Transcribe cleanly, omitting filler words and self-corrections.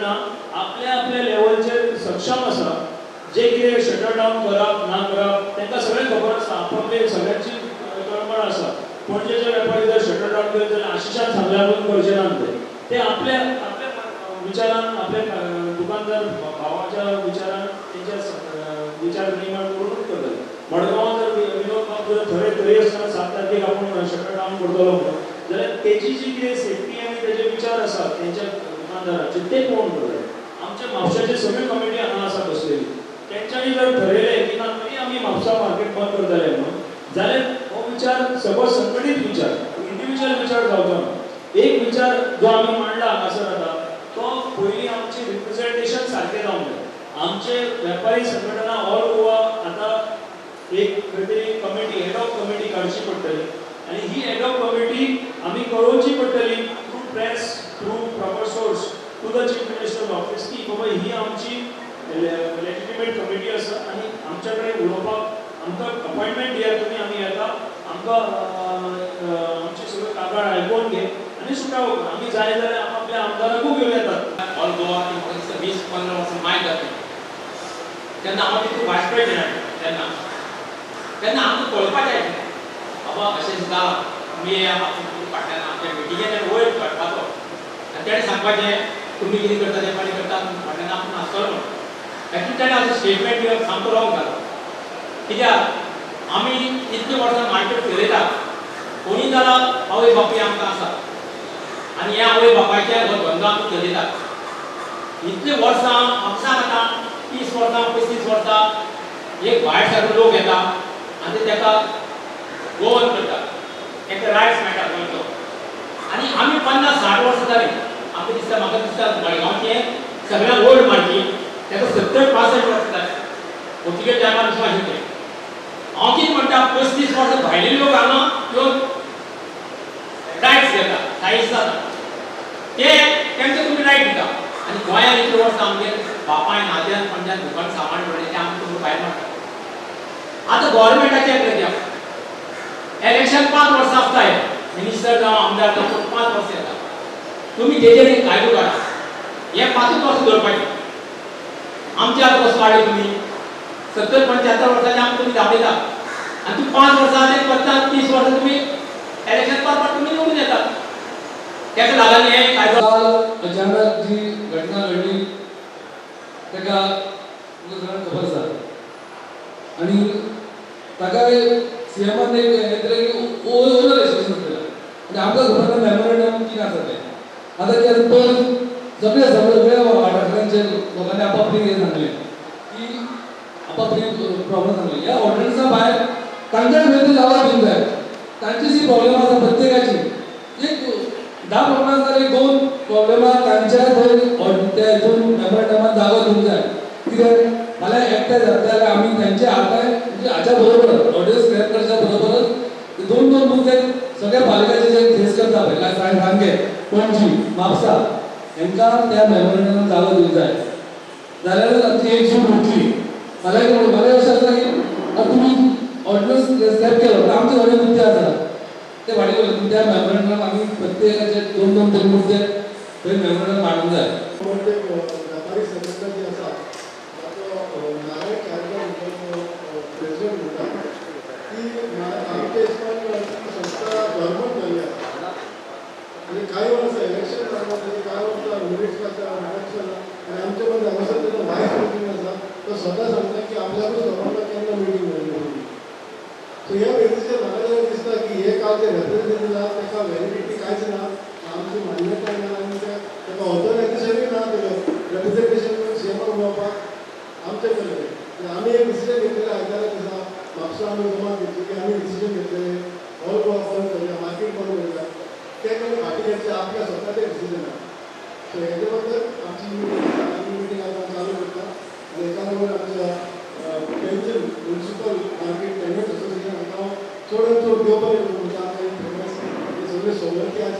संघटना आपल्या आपल्या लेवलचेर सक्षम आसा. जे कितें शटर डावन करप ना करप तांकां सगळें खबर आसा, आपले सगळ्यांची तळमळ आसा. पणजेचे वेपारी जर शटर डावन केले जाल्यार आशिशान सांगल्यार म्हणून करचे ना, ते ते आपल्या आपल्या विचारान, आपल्या दुकानदार भावाच्या विचारान तेंच्या विचार विनिमय करूनच करतले. मडगांवां जर विनोद बाब जर थरय तरी आसतना 7 तारखेक आपूण शटर डावन करतलो म्हणून जाल्यार तेजी जी कितें सेफ्टी आनी तेजे विचार आसा तेंच्या दुकानदारांचे ते पळोवन करतले. आमच्या म्हापशाची सगळी कमिटी हांगा आसा बसलेली, तेंच्यांनी जर ठरयलें की ना तरी आमी म्हापसा मार्केट बंद करतले म्हणून जाल्यार हो विचार सगळो संघटीत विचार, इंडिविज्युअल विचार जावचो ना. एक विचार जो आमी मांडला हांगासर आतां तो पयलीं आमची रिप्रेझेंटेशन सारकें जावंक जाय. आमचे वेपारी संघटना ऑल गोवा आतां एक खंय तरी कमिटी, एडॉक कमिटी काडची पडटली आनी ही एडॉक कमिटी आमी कळोवची पडटली through press, through proper source to the chief minister office की बाबा ही आमची लेजिटिमेट कमिटी आसा आनी आमच्या कडेन उलोवपाक आमकां अपॉयंटमेंट दियात तुमी, आमी येता, आमकां आमची सगळी कागाळ आयकून घे आनी सुटावो कर. आमी जाय जाल्यार आपल्या आमदाराकूय घेवन येतात. ऑल गोवा ती म्हाका दिसता 20-15 वर्सां मायज जातली. तेन्ना हांव तितून वायस प्रेसिडेंट. तेन्ना तेन्ना आमकां कळपाचें आशिल्लें बाबा अशें जालां, तुमी येया म्हाका फाटल्यान आमच्या मिटिंगेन तेणें वयर काडपाचो आनी तेणें सांगपाचें तुमी कितें करता तें फाटीं करता, फाटल्यान आपूण आसतलो म्हणून. एक्चुली तेणें असो स्टेटमेंट दिवप सामको रॉंग जालो. कित्याक आमी इतलीं वर्सां मार्केट चलयता, कोणूय जाल्यार आवय बापूय आमकां आसा आनी ह्या आवय बापायचे हो धंदो आमी चलयतात इतलीं वर्सां. म्हाका सांग आतां 30 वर्सां 35 वर्सां एक भायर सारको लोक येता आनी ते ताका गोवन करतात, ताका रायट्स मेळटा गोंयचो. आनी आमी 50-60 वर्सां जालीं आमकां दिसता, म्हाका दिसता मडगांवचें सगळ्यांत ओल्ड मार्केट, ताका 70-65 वर्सां जालीं. पोर्तुगेज टायमार पसून आशिल्लें. हांव कितें म्हणटा, 35 वर्सां भायले लोक हांगा येवन रायट्स घेता, सायज जाता, ते तांकां तुमी रायट दिता आनी गोंयांत इतलीं वर्सां आमगेर बापायन आज्यान पणज्यान दुकान सामान दवरलें तें आमकां तुमकां भायर मारता. आतां गव्हर्मेंटाचें कितें इलेक्शन 5 वर्सां आसता, हे मिनिस्टर जावं आमदार जावं कोण 5 वर्सां येता. तुमी तेजेर एक कायदो काडा, हे 5च वर्सां दवरपाचें. आमचे आतां कसो काडले तुमी 70-75 वर्सांचे आमकां तुमी दाखयता आनी तूं 5 वर्सां ते 50-30 वर्सां तुमी इलेक्शन परत तुमी निवडून येतात. तेका लागून हे कायदो काल अचानक जी घटना घडली ताका तुमकां सगळ्यांक खबर आसा आनी ताका सीएमान एक हें दिलें की ओरल एश्युरन्स दिला आनी आमकां खबर ना मेमोरंडम कितें आसा तें. आतां कितें आसा, पयर सगळे सगळ्या वाठारांचे लोकांनी आपापली हें सांगलें की आपापली प्रॉब्लम सांगली. ह्या ऑर्डिनन्सा भायर तांकां खंय तरी आवाज दिवंक जाय. तांची जी प्रॉब्लेम आसा प्रत्येकाची एक 10 प्रॉब्लेम आसा जाल्यार 2 प्रॉब्लेमां तांच्या थंय त्या हितून मेमोरंडमान जागो दिवंक जाय. कित्याक फाल्यां एकठांय जाता जाल्यार आमी तांचे आतां म्हणजे हाच्या बरोबर ऑर्डिनन्स स्क्रॅप करच्या बरोबरच दोन दोन मुद्दे सगळ्या पालिकाचे जे फेस करता पळय, सांगें, पणजी, म्हापसा, हेंकां त्या मेमोरंडमान जागो दिवंक जाय जाल्यारच आमची एक जीव उरतली. फाल्यां फाल्यां अशें आसता की आतां तुमी ऑर्डिनन्स स्क्रॅप केलो पण आमचे थोडे मुद्दे आसा ते फाटीं उरले. त्या मेमोरंडम आमी प्रत्येकाचे दोन दोन तरी मुद्दे थंय मेमोरंडम मांडूंक जाय. म्हणजे व्यापारी संघटना जी आसा ताचो नारायण केरकर प्रेसिडेंट म्हणटा ती आमच्या हिसपान ती संस्था गव्हर्मेंट जाल्ली आसा आनी कांय वर्सां इलेक्शन जाता तेजी, कांय वर्सां मिनिट्स आसता, रिडक्शन. आनी आमचे मदीं हांगासर तेजो वायस प्रेसिडेंट आसा, तो स्वता सांगता की आपल्याकूच खबर ना केन्ना मिटींग जाली म्हणून. सो ह्या बेजीसचेर म्हाका जर दिसता की हे काल जे रेप्रेझेंटेटिव्ह आसा ताका व्हॅलिडिटी कांयच ना, आमची मान्यताय ना आनी ताका ऑथोरायझेशनूय ना तेजो रेप्रेझेंटेशन सीएमाक उलोवपाक आमचे कडेन. आमी एक डिसिजन घेतलेलें आयतारा दिसा म्हापसा आमी जमा घेतली की आमी डिसिजन घेतलेले ऑल गोवा बंद करुया, मार्केट बंद करुया. ते कडेन फाटीं घेतले आपल्या स्वताचे डिसिजनाक. सो हेजे बद्दल आमची मिटींग आसा आनी मिटींग आतां चालू करता आनी हेका लागून आमच्या pension municipal market tenant association हांगा चडान चड देव बरें करूं म्हणटा. आमकां फेमस हे सगळे सवलती आज